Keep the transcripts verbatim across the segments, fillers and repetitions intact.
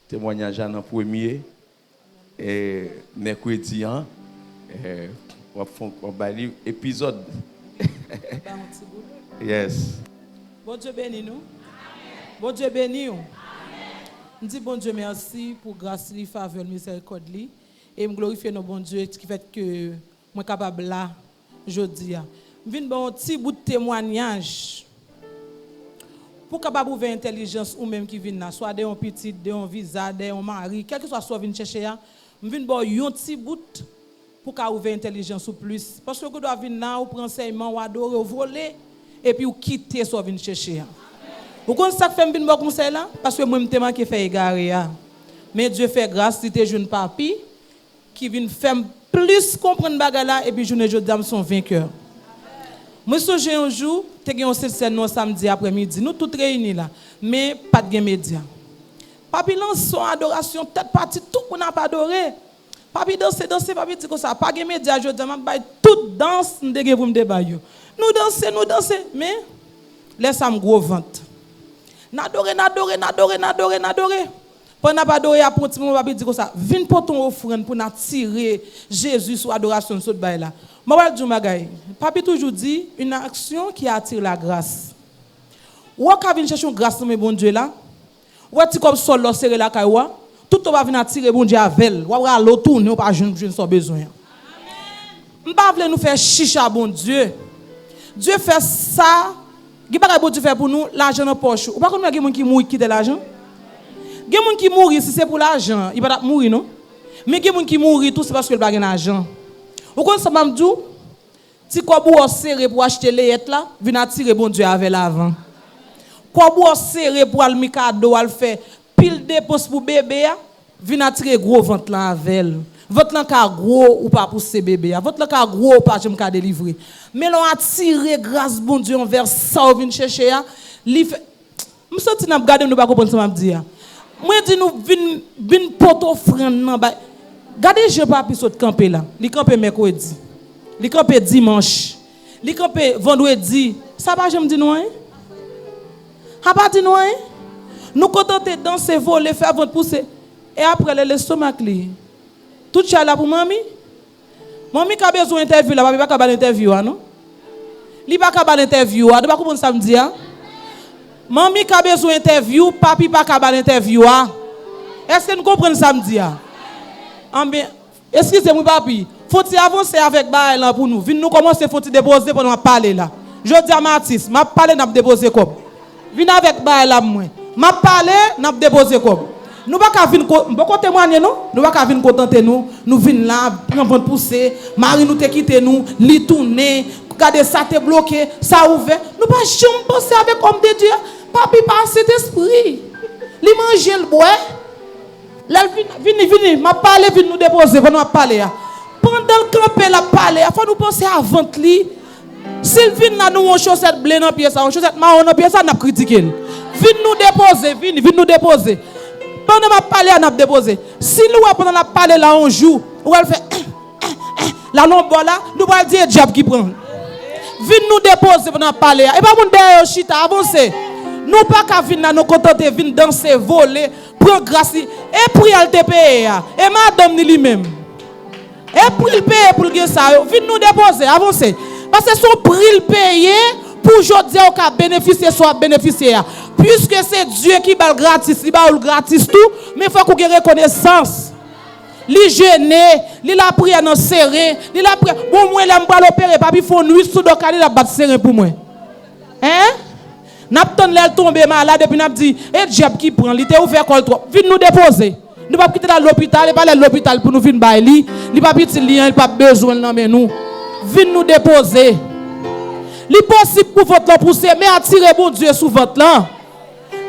Temwanyaj la nan premye, e, mèkredi an, e, w ap fon, w ap bay li epizòd. Ba yon ti bout. Yes. Bondye beni nou. Bondye beni w. M di Bondye mèsi pou gras li, favè l, mizèrikòd li. E m glorifye non Bondye ki fèt ke mwen kapab la jodi a. M vin ba w yon ti bout temwanyaj pou w kapab ouvè entèlijans ou menm ki vin la, swa de yon pitit, de yon viza, de yon mari, kèlkeswa sa w vin chèche a, m vin ba w yon ti bout pou w ka ouvè entèlijans ou plis. Paske w gendwa vin la, ou pran ansèyman, w adore, w vole, epi w kite sa w vin chèche a. Ou konn sa k fè m vin ba w konsèy la? Paske mwen, m te manke fè egare a. Men Dye fè gras, li te jwenn papi, ki vin fè m plis konprann bagay la, epi jounen jodi a, m se yon venkè. Mwen sonje yon jou, te gen yon Sent Sèn nou yon samdi aprèmidi, nou tout reyini la, men pa t gen medya. Papi lanse yon adorasyon, tèt pati, tout moun ap adore. Papi danse, danse, papi di konsa, pa gen medya jodi a, m ap bay tout dans m te gen pou m te bay yo. Nou danse, nou danse, men lè sa m gwo vant. N adore, n adore, n adore, n adore, n adore. Pandan n ap adore a, pou yon ti moman, papi di konsa, vin pote yon ofrann pou n atire Jezi sou adorasyon n sot bay la. Mwen pral di yon bagay. Papi toujou di, une action qui attire la grâce. Ou wè w ka vin chèche yon gras nan men Bondye la. Ou wè ti kòb sòl la w sere lakay ou a. Tout tan w pa vin atire Bondye avè l. W ap rale w tounen, ou pa jwenn, jwenn sa w bezwen an. M pa vle nou fè chicha Bondye. Dye fè sa. Gen bagay Bondye fè pou nou, lajan nan pòch ou. Ou pa konn wè gen moun ki mouri ki kite lajan? Gen moun ki mouri, si se pou lajan, li pa t ap mouri non. Men gen moun ki mouri tou, se paske l pa gen lajan. Ou konn sa m ap di w? Ti kòb ou w sere pou w achte leyèt la, vin atire Bondye avè l avan. Kòb ou w sere pou w al Mikado, al fè pil depans pou bebe a, vin atire gwo vant lan avè l. Vant lan ka gwo, ou pa pouse bebe a. Vant lan ka gwo, ou pa janm ka delivre. Men lè w atire gras Bondye anvè sa w vin chèche a, li fè, m santi n ap gade m, nou pa konprann sa m ap di a. Mwen di nou vin, vin pote ofrann nan bay. Gade jan papi sot kanpe la. Li kanpe mèkredi. Li kanpe dimanch. Li kanpe vandredi. Sa pa janm di nou anyen? Sa pa di nou anyen? Nou kontante danse, vole, fè vant pouse. E apre, lè lestomak li. Tout chay la pou manmi. Manmi ka bezwen entèvyou la, papi pa ka ba l entèvyou a, non. Li pa ka ba l entèvyou a, nou pa konprann sa m di a? Manmi ka bezwen entèvyou, papi pa ka ba l entèvyou a. Èske n konprann sa m di a? Anben, eskize m wi, papi. Fon ti avanse avèk bagay lan pou nou. Vin nou kòmanse fon ti depoze pandan m ap pale la. Jodi a m atis, m ap pale, n ap depoze kòb. Vin avèk bagay la pou mwen. M ap pale, n ap depoze kòb. Nou pa ka vin ko-, m poko temwanye non. Nou pa ka vin kontante nou. Nou vin la, pran vant pouse. Mari nou te kite nou, li tounen. Gade sa te bloke, sa ouvè. Nou pa janm panse avèk òm de Dye a. Papi pa Sentespri. Li manje, l bwè. Lè l vini, vini, vini, m ap pale, vin nou depoze, pandan m ap pale a. Pandan l kanpe, l ap pale a, fò nou panse a vant li. Si l vin la, nou wè yon chosèt ble nan pye sa, yon chosèt mawon nan pye sa, n ap kritike l. Vin nou depoze, vini, vin nou depoze. Pandan m ap pale a, n ap depoze. Si l wè pandan l ap pale la, yon jou, ou wè l fè, l al yon bò la, nou pral di e dyab ki pran l. Vin nou depoze pandan n ap pale a. E pa moun dèyè yo chita, avanse. Nou pa ka vin la, nou kontante vin danse, vole, pran gras li. E pri a l te peye a. E madanm ni li menm. E pri l peye pou l gen sa yo. Vin nou depoze, avanse. Paske se yon pri l peye pou jodi a ou ka benefisye sa w ap benefisye a. Piske se Dye ki ba l gratis, li ba ou l gratis tou, men fòk ou gen rekonesans. Li jene, li lapriyè nan seren, li lapriyè. Bon, mwen, lè m pral opere, papi fè yon nwit sou do kay li, l ap bat seren pou mwen. Hein? N ap tann lè l tonbe malad, epi n ap di, e dyab ki pran l, li te ouvè kò l twòp. Vin nou depoze. Nou p ap kite l al lopital, e pa lè l lopital pou nou vin bay li. Li p ap itil li anyen, li p ap bezwen l nan men nou. Vin nou depoze. Li posib pou vant lan pouse, men atire Bondye sou vant lan.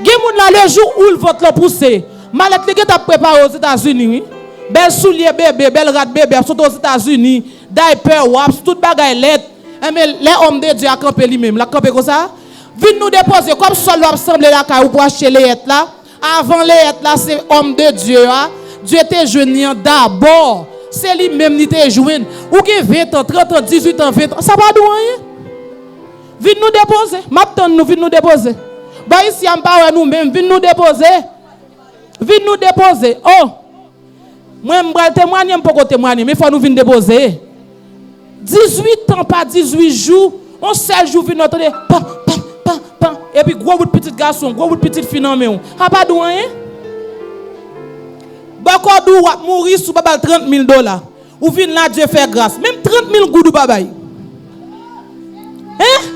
Gen moun la, lejou ou l vant lan pouse, malèt li gentan ap prepare Ozetazini, wi. Bèl soulye bebe, bèl rad bebe ap sot Ozetazini, daypè, waps, tout bagay lèt. Enben, lè òm de Dye a kanpe li menm, l ap kanpe konsa. Vin nou depoze, kòb sòl yo ap sanble lakay ou pou achte leyèt la. Avan leyèt la, se òm de Dye a, Dye te jwenn li an dabò. Se li menm li te jwenn. Ou gen ven tan, trant an, dizuit an, ven an, sa pa di w anyen. Vin nou depoze. M ap tann nou, vin nou depoze. Bò isi a, m pa wè nou menm, vin nou depoze. Vin nou depoze. Oh! Mwen, m pral temwanye, m poko temwanye, men fò nou vin depoze. Dizuit tan pa dizuit jou, yon sèl jou vin nou tande, pan, pan, pan, pan, epi gwo bout pitit gason, gwo bout pitit fi nan men w. A pa di w anyen? Bòkò di w w ap mouri si w pa ba l trant mil dola. Ou vin la, Dye fè gras. Menm trant mil goud ou pa bay. Hein?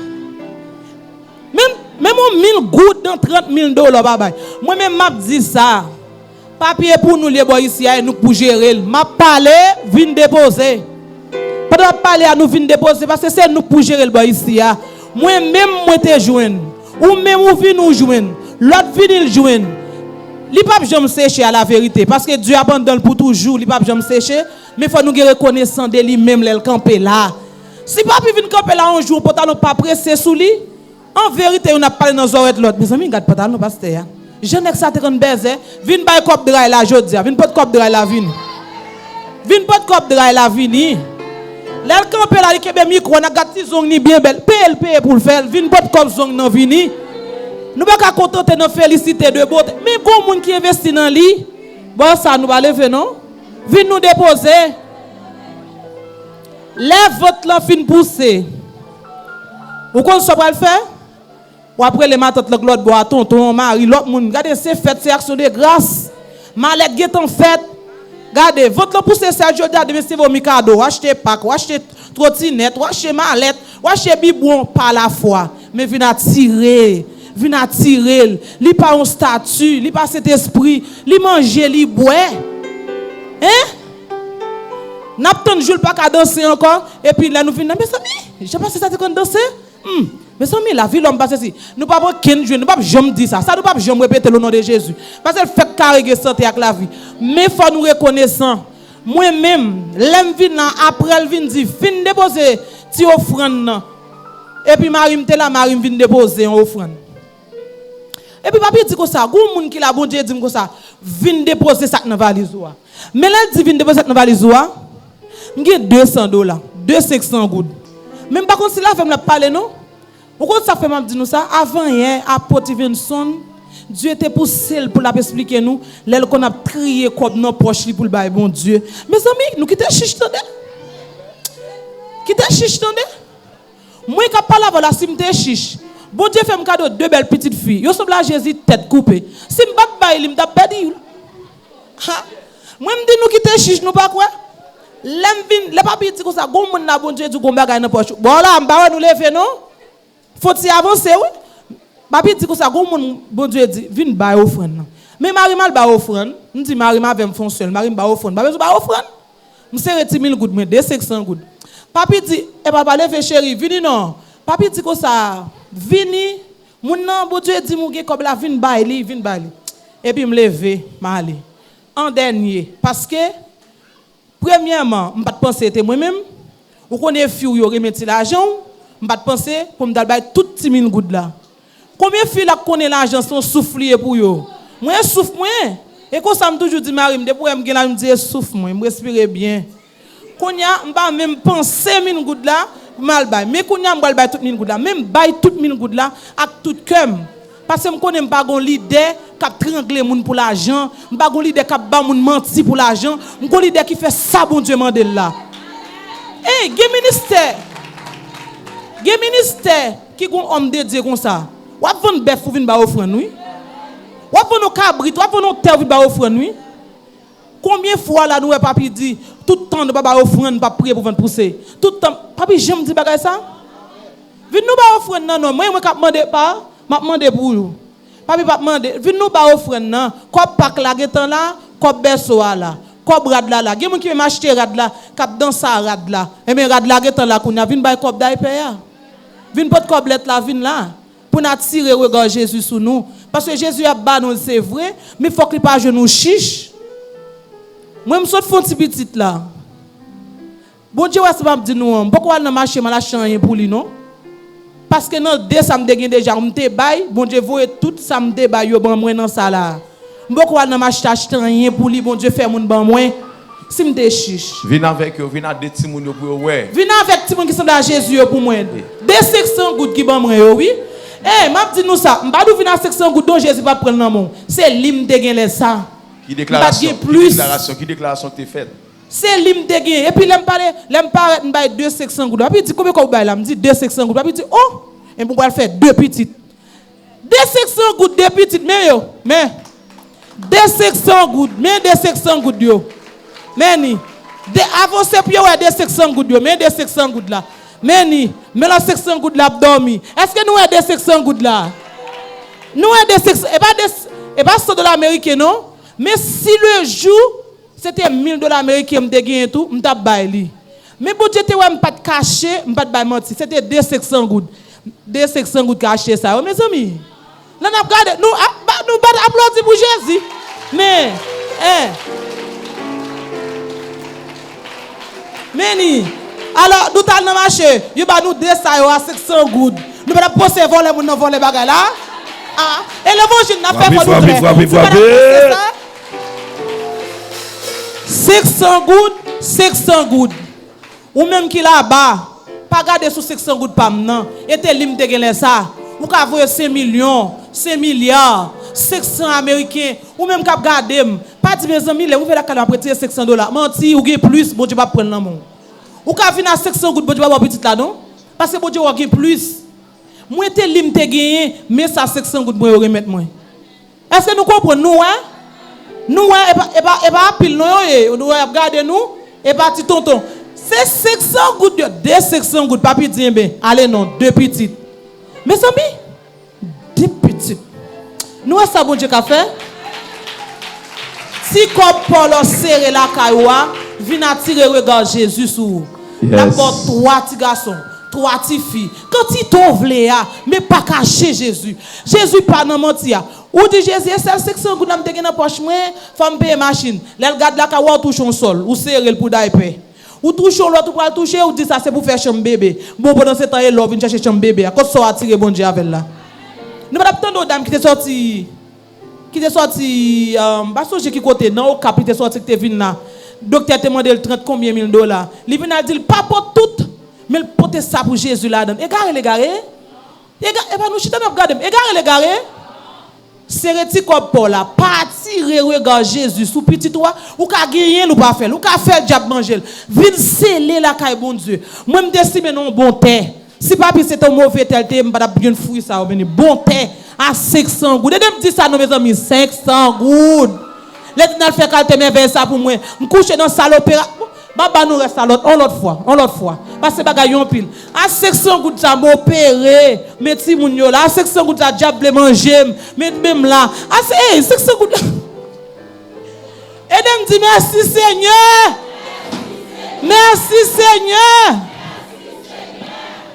Menm, menm yon mil goud nan trant mil dola w pa bay. Mwen menm m ap di sa. Papye pou nou l ye bò isi a, e nou k pou jere l. M ap pale, vin depoze. Pandan m ap pale a, nou vin depoze, paske se nou k pou jere l bò isi a. Mwen menm, mwen te jwenn. Ou menm, ou vin, ou jwenn. Lòt vini, l jwenn. Li p ap janm seche a la verite, paske Dye ap anndan l pou toujou, li p ap janm seche. Men fò nou gen rekonesan de li menm lè l kanpe la. Si papi vin kanpe la yon jou, yon pantalon pa prese sou li, an verite, youn ap pale nan zòrèt lòt. Mezanmi, gad pantalon pastè a. Jan nèg sa te konn bèzè, vin bay kòb dray la jodi a. Vin pot kòb dray la vini. Vin pot kòb dray la vini. Lè l kanpe la, li kenbe mikwo, n ap gad ti zong li byen bèl. Peye l peye pou l fè l. Vin pot kòb zong nan vini. Nou pa ka kontante nan felisite de bote. Men gon moun ki envesti nan li. Bò sa, nou pa leve non. Vin nou depoze. Lè vant lan fin pouse, ou konn sa w pral fè? W ap rele matant lan k lòt bò a, tonton, mari, lòt moun. Gade, se fèt, se aksyon de gras. Malèt gentan fèt. Gade, vant lan pouse sèl jodi a, demen se vomi kado. W achte pak, w achte twotinèt, w achte malèt, w achte bibwon pa lafwa. Men vin atire, vin atire l. Li pa yon estati, li pa Sentespri, li manje, li bwè. Hein? N ap tann jou l pa ka danse ankò, epi lè nou vin la, mezanmi, jan pastè sa te konn danse? Hmm, mezanmi, lavi lòm pa sesi. Nou p ap okenn jwenn, nou p ap janm di sa. Sa nou p ap janm repete l o non de Jezi. Paske l fèk kare gen sante ak lavi. Men fò nou rekonesan. Mwen menm, lè m vin la, apre l vin di, vin depoze ti ofrann nan. Epi mari m te la, mari m vin depoze yon ofrann. Epi papi di konsa, gon moun ki la, Bondye di m konsa, vin depoze sa k nan valiz ou a. Men lè l di vin depoze sa k nan valiz ou a, m gen de san dola, de senk san goud. Men m pa konn si l avè m l ap pale non. Ou konn sa k fè m ap di nou sa? Avanyè, apot Stevenson, Dye te pouse l pou l ap esplike nou, lè l konn ap triye kòb nan pòch li pou l bay Bondye. Mezanmi, nou kite chich tande. Kite chich tande. Mwen k ap pale avè w la, si m te chich, Bondye fè m kado de bèl pitit fi. Yo sanble a Jezi tèt koupe. Si m pa t bay li, m t ap pèdi l. Ha! Mwen, m di nou kite chich, nou pa kwè? Lè m vin, lè papi di konsa, gon moun la, Bondye di gon bagay nan pòch ou. Bon, la, m pa wè nou leve, non. Fò ti avanse, wi. Papi di konsa, gon moun, Bondye di, vin bay ofrann nan. Men mari m al bay ofrann. M di mari m avè m fè yon sèl. Mari m bay ofrann. Pa bezwen bay ofrann. M sere ti mil goud mwen, de senk san goud. Papi di, e papa, leve cheri, vini non. Papi di konsa, vini, moun nan, Bondye di m ou gen kòb la, vin bay li, vin bay li. Epi m leve, m ale. An dènye, paske, premyèman, m pa t panse te mwen menm. Ou konnen fi w yo renmen ti lajan w, m pa t panse pou m t al bay tout ti mil goud la. Konbyen fi la k konnen lajan se yon souf li ye pou yo? Mwen souf mwen. E konsa m toujou di mari m, depi w wè m gen lajan, m di e souf mwen, m respire byen. Kounye a, m pa menm panse mil goud la pou m al bay. Men kounye a, m pral bay tout mil goud la. Men m bay tout mil goud la ak tout kè m. Paske m konnen m pa gon lidè k ap trangle moun pou lajan. M pa gon lidè k ap ba moun manti pou lajan. M gon lidè ki fè sa Bondye mande l la. Ey, gen ministè. Gen ministè ki gon òm de Dye konsa. W ap vann bèf ou vin ba ofrann, wi. W ap vann yon kabrit, w ap vann yon tè ou vin ba ofrann, wi. Konbyen fwa la nou wè papi di, tout tan nou pa ba ofrann, pa priye pou vant pouse? Tout tan, papi janm di bagay sa? Vin nou ba ofrann nan non, mwen, mwen k ap mande pa, m ap mande pou ou. Papi p ap mande, vin nou ba ofrann nan, kòb pak la gentan la, kòb bèso a la, kòb rad la la. Gen moun ki menm achte rad la, k ap danse a rad la. Enben rad la gentan la kounye a, vin bay kòb daypè a. Vin pot kòb lèt la, vin la. Pou n atire rega Jezi sou nou. Paske Jezi ap ba nou l se vre, men fòk li pa jwenn ou chich. Mwen m sot fè yon ti pitit la. Bondye wè sa m ap di nou an, m poko al nan mache m al achte anyen pou li non. Paske nan de sa m te gen deja, m te bay, Bondye voye tout sa m te bay yo ban mwen nan sa la. M poko al nan mache achte anyen pou li, Bondye fè moun ban mwen. Si m te chich. Vin avèk yo, vin ak de timoun yo pou yo wè. Vin avèk timoun ki sanble a Jezi yo pou mwen. De senk san goud ki ban mwen yo, wi. Ey, m ap di nou sa, m pa di w vin ak senk san goud non, Jezi p ap pran l nan men w. Se li m te gen lè sa. Ki deklarasyon? Ki deklarasyon? Ki deklarasyon ki te fèt? Se li m te genyen. Epi lè m pale, lè m parèt, m bay de senk san goud. Papi di, "Konbyen kòb ou bay la?" M di, "De senk san goud." Papi di, "O! Enben, ou pral fè de pitit." De senk san goud, de pitit, men yo, men. De senk san goud, men de senk san goud yo. Men ni. De, avanse pou yo wè de senk san goud yo, men de senk san goud la. Men ni, men lòt senk san goud la ap dòmi. Èske nou wè de senk san goud la? Nou wè de senk san, e pa de, e pa san dola ameriken non. Men si le jou, se te mil dola ameriken m te genyen tou, m t ap bay li. Men Bondye te wè m pa t kache, m pa t bay manti. Se te de senk san goud. De senk san goud ka achte sa yo, mezanmi. Lè n ap gade, nou ap, ba, nou bat aplodi pou Jezi. Men, en. Men ni. Alò, nou t al nan mache, yo ba nou de sa yo a senk san goud. Nou pa t ap panse vòlè moun nan vòlè bagay la. A, e levanjil n ap fè fò nou klè. Frape, frape, frape. Senk san goud, senk san goud. Ou menm ki laba, pa gade sou senk san goud pa m nan. E te li m te gen lè sa. Ou ka voye senk milyon, senk milya, senk san ameriken. Ou menm k ap gade m, pa di, "Mezanmi, lè m rive lakay la, m ap retire senk san dola." Manti, ou gen plis, Bondye p ap pran l nan men w. Ou ka vin a senk san goud, Bondye p ap ba w pitit la, non. Paske Bondye wè w gen plis. Mwen te li m te genyen, men sa senk san goud mwen yo remèt mwen. Èske nou konprann? Nou wè? Nou wè, e pa, e pa, e pa anpil non yo ye. Nou wè, y ap gade nou, e pa ti tonton. Se senk san goud yo, de senk san goud, papi di, enben, ale non, de pitit. Mezanmi, de pitit. Nou wè sa Bondye ka fè? Ti kòb pa w lè w sere lakay ou a, vin atire rega Jezi sou ou. L ap ba w twa ti gason, twa ti fi, kantite w vle a, men pa kache Jezi. Jezi pa nan manti a. Ou di, "Jezi, e sèl senk san goud la m te gen nan pòch mwen, fò m peye machin." Lè l gad lakay ou a, ou touche yon sòl, ou sere l pou daypè. Ou touche yon lòt, ou pral touche, ou di, "Sa se pou fè chanm bebe." Bon, pandan se tan, e lè w vin chèche chanm bebe a, kot sa w atire Bondye avè l la? Nou pa t ap tande yon dam ki te sòti, ki te sòti, m pa sonje ki kote, nan Okap li te sòti, ki te vin la. Doktè te mande l trant konbyen mil dola. Li vin al di l, "Pa pot tout, men l pote sa pou Jezi ladan l." Egare l egare? Ega-, epa nou chita n ap gade m. Egare l egare? Sere ti kòb pa w la. Pa atire rega Jezi sou pitit ou a. Ou ka genyen l, ou pa fè l. Ou ka fè l, dyab manje l. Vin sele lakay Bondye. Mwen, m te simen nan yon bon tè. Si papi se te yon move tè l te ye, m pa t ap jwenn fwi sa yo, men bon tè a senk san goud. Ede m di sa non, mezanmi, senk san goud. Lè di n al fè kalte mèvèy sa pou mwen. M kouche nan sal opera. M ap ba nou rès la lòt, on lòt fwa, on lòt fwa. Paske bagay yo anpil. A senk san goud sa, m opere, men timoun yo la. A senk san goud sa, dyab vle manje m, men, men m la. A se, ey, senk san goud la. Ede m di, "Mèsi, Senyè! Mèsi, Senyè!"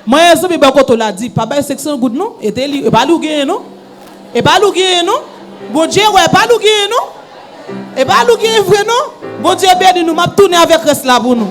Mwen, zanmi bò kote w la, di, "Pa bay senk san goud, non. E te li, e pa li w genyen, non. E pa li w genyen, non. Bondye wè, e pa li w genyen, non. E pa li w genyen vre, non." Bondye beni nou, m ap tounen avèk rès la pou nou.